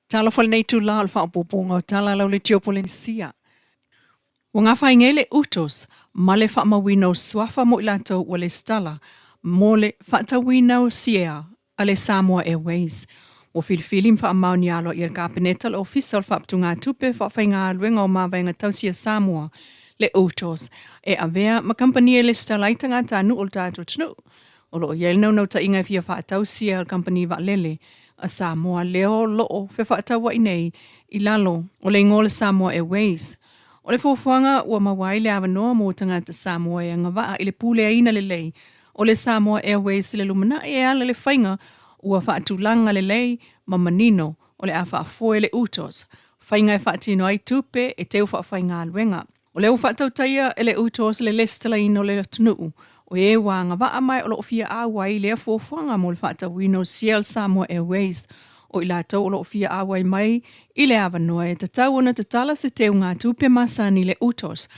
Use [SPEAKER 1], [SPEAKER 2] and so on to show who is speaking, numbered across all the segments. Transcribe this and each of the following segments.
[SPEAKER 1] Talofa lenei itulā o le faaopoopoga o tala lau leitio Polenisia. Ua gafainei le UTOS ma le faamauina o suafa mo i latou ua lesitala mo le faatauina o siea a le Samoa Airways. Ua filifili ma faamaonia aloaia e le Kapeneta le Ofisa o le Faaputugatupe Faafaigaluega o Mavaega Tausi a Samoa, le UTOS, e avea ma kamupani e lesitala ai tagatanuu o le tatou atunuu. O lo o i ai le naunautaiga e fia faatau siea a le kamupani vaalele a Samoa lea o lo o fefaatauai nei i lalo o le igoa o le Samoa Airways. O le fuafuaga ua maua ai le avanoa mo tagata Samoa e agavaa i le puleaina lelei o le Samoa Airways i le lumanai e ala i le faiga ua faatulaga lelei ma manino o le a faafoe le UTOS, faiga e faatino ai tupe e teu faafaigaluega. O lea ua faatautaia e le UTOS le lesitalaina o le atunuu o e ua agavaa ma o lo o fia auai i lea fuafuaga mo le faatauina o siea o le Samoa Airways. O i latou o lo o fia auai mai i le avanoa e tatau ona tatala se teugatupe masani i le UTOS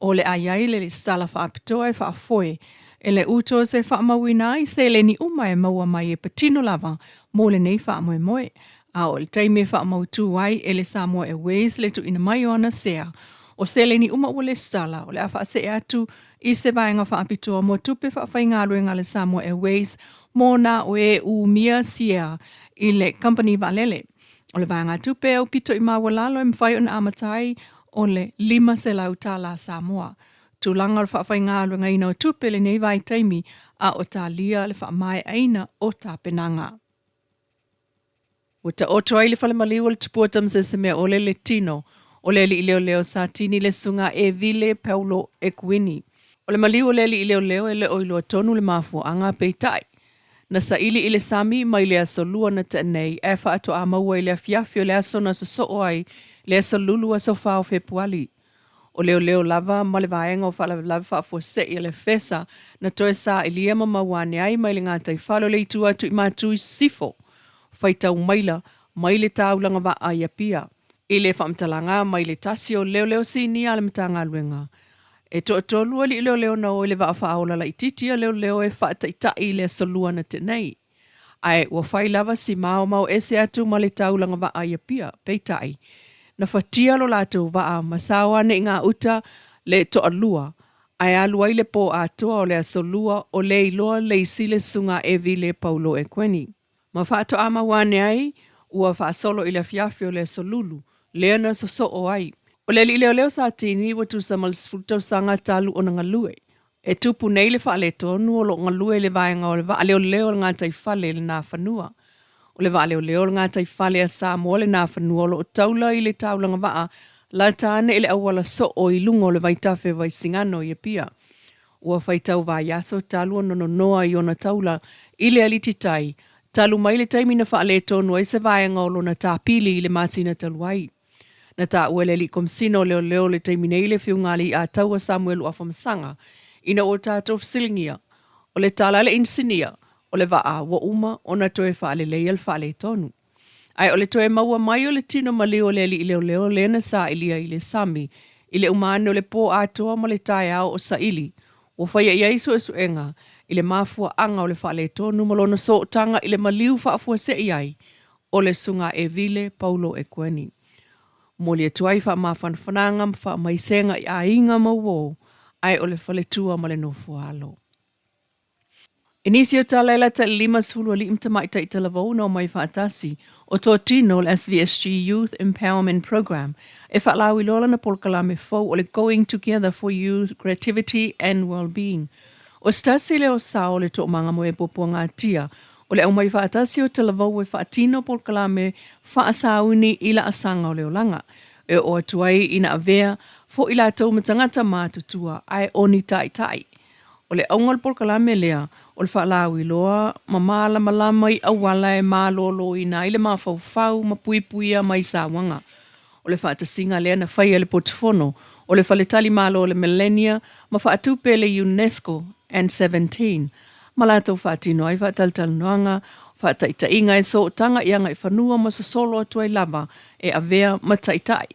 [SPEAKER 1] o le a i ai le lesitala faapitoa e faafoe e le UTOS e faamauina ai seleni uma e maua mai e patino lava mo lenei faamoemoe. A oo i le taimi e faamautu ai e le Samoa Airways le tuuina mai o ana sea, o seleni uma ua lesitala o le a faasee atu i se vaega faapitoa mo tupe faafaigaluega a le Samoa Airways mo na o e umia siea i le kamupani vaalele. O le vaegatupe e aupito i maualalo e mafai ona amata ai o le $500 Samoa. Tulaga o le faafaigaluegaina o tupe i lenei vaitaimi a o talia le faamaeaina o tapenaga. Ua taoto ai le falemaliu o le Tupua Tamasese-meaole le tino o le alii leoleo Satini le Susuga Evile Paulo Ekuini. O le maliu o le alii leoleo e le o iloa tonu le mafuaaga, peitai, na saili i le sami mai le aso Lua na tea nei ae faatoa maua i le afiafi o le aso na sosoo ai le aso Lulu aso 4 o Fepuali. O leoleo lava ma le Vaega o Faalavelave Faafuasei a le FESA na toe sailia ma maua ane ai mai le gataifale o le itu atu i Matu i Sisifo, faitau maila mai le taulaga vaa i Apia. I le faamatalaga mai le tasi o leoleo sinia a le Matagaluega, e toatolu alii leoleo na o i le vaa faaola laitiiti a leoleo e faataitai i le aso Lua na tea nei. Ae ua fai lava si maomao ese atu ma le taulaga vaa i Apia, peitai, na fatia lo latou vaa ma sao ane i gauta le toalua, ae alu ai le pō atoa o le aso Lua o le iloa le isi le Susuga Evile Paulo Ekueni. Ma faatoa maua ane ai ua faasolo i le afiafi o le aso Lulu, lea na sosoo ai. O le alii leoleo Satini ua tusa ma le 10 tausaga talu ona galue. E tupu nei le faaletonu o lo o galue i le vaega o le vaaleoleo o le gataifale i le Nafanua. O le vaaleoleo o le gataifale a Samoa le Nafanua o lo o taula i le taulaga vaa lata ane i le auala soo i luga o le vaitafe o Vaisigano i Apia. Ua faitau vaiaso talu ona nonoa i ona taula i le alititai, talu mai le taimi na faaletonu ai se vaega o lona tapili i le masina talu ai. Na taua e le Alii Komesina o Leoleo i le taimi nei le Afioga Alii-a-Taua Samuelu Afamasaga ina ua tatou fesiligia, o le tala a le inisinia, o le vaa ua uma ona toe faaleleia le faaletonu. Ae o le toe maua mai o le tino maliu o le alii leoleo lea na sailia i le sami i le uma ane o le pō atoa ma le taeao o saili, ua faia i ai suesuega i le mafuaaga o le faaletonu ma lona sootaga i le maliu faafuasei ai o le Susuga Evile Paulo Ekueni. Momoli atu ai faamafanafanaga ma faamaisega i aiga ma uo, ae o le faletua ma le nofoaalo. I nisi o tala e lata i le 50 alii ma tamaitai talavou na omai faatasi, o totino o le SVSG Youth Empowerment Programme e faalauiloa lana polokalame fou o le Going Together for Youth Creativity and Wellbeing. O se tasi lea o sao o le toomaga mo e puapuagatia O le aumai faatasi o talavou e faatino polokalame faasauni i laasaga o le olaga, e oo atu ai ina avea foʻi latou ma tagata matutua ae o ni taitai. O le auga o le polokalame lea, o le faalauiloa ma malamalama i auala e maloloina ai le mafaufau ma puipuia mai sauaga. O le faatasiga lea na faia e le Potufono o le Faletalimalo o le Millennia ma faatupe e le UNESCO N17 ma latou faatino ai faatalatalanoaga, faataitaiga e sootaga i agaifanua ma sosolo atu ai lava e avea ma taitai.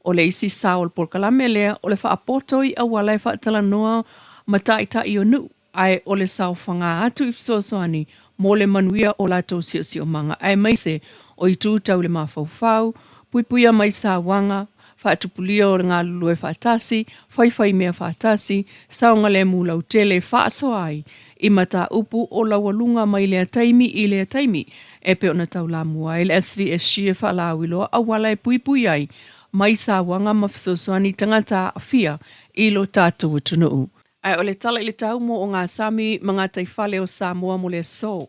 [SPEAKER 1] O le isi sao o le polokalame lea o le faapoto i auala e faatalanoa ma taitai o nuu ae o le saofaga atu i fesoasoani mo le manuia o latou siosiomaga aemaise O itu tau i le mafaufau, puipuia mai sauaga, faatupulia o le galulue faatasi, faifaimea faatasi, saogalemu lautele e faasoa ai i mataupu o laualuga mai lea taimi i lea taimi e pei ona taulamua ai le SVSG e faalauiloa auala e puipui ai mai sauaga ma fesoasoani i tagata aafia i lo tatou atunuu. Ae o le tala i le tau mo ogasami ma gataifale o Samoa mo le aso.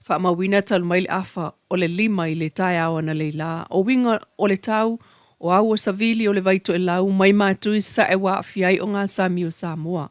[SPEAKER 1] Faamauina talu mai le afa o le 5 i le taeao analeila, o uiga o le tau, o au o savili o le vai toelau mai Matu i Sasae ua aafia ai ogasami o Samoa.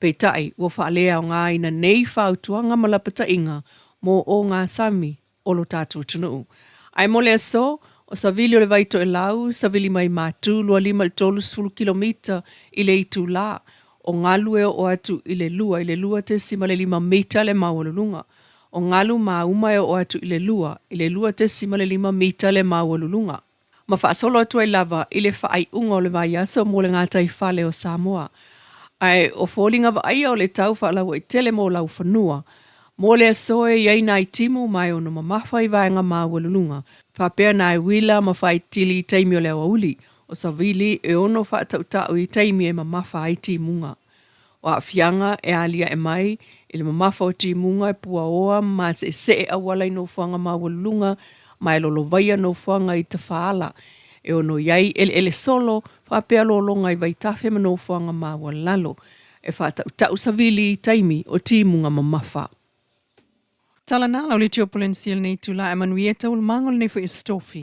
[SPEAKER 1] Peitai, ua faaleaogaina nei fautuaga ma lapataiga mo ogasami o lo tatou atunuu. Ae mo le aso, o savili o le vai toelau, savili mai Matu 25 i le 30 kilomita i le itulā, o galu e oo atu i le 2 i le 2.5 mita le maualuluga. O galu mauma e oo atu i le 2 i le 2.5 mita le maualuluga. Ma faasolo atu ai lava i le faaiuga o le vaiaso mo le gataifale o Samoa. Ae o foliga vaaia o le tau faalauaitele mo laufanua, mo le aso e i ai nai timu ma e ono mamafa i vaega maualuluga, faapea nai uila ma faitili i taimi o le aoauli, o savili e ono faatautau i taimi e mamafa ai timuga. O aafiaga e aliae mai i le mamafa o timuga e puaoa ma maseesee auala i nofoaga maualuluga ma e lolovaia nofoaga i tafaala e ono i ai eleele solo faapea lologa i vaitafe ma nofoaga maualalo e faatautau savili i taimi o timuga mamafa. Tala na lau le Tiopolensia lenei itula e manuia taualumaga o lenei foi aso Tofi.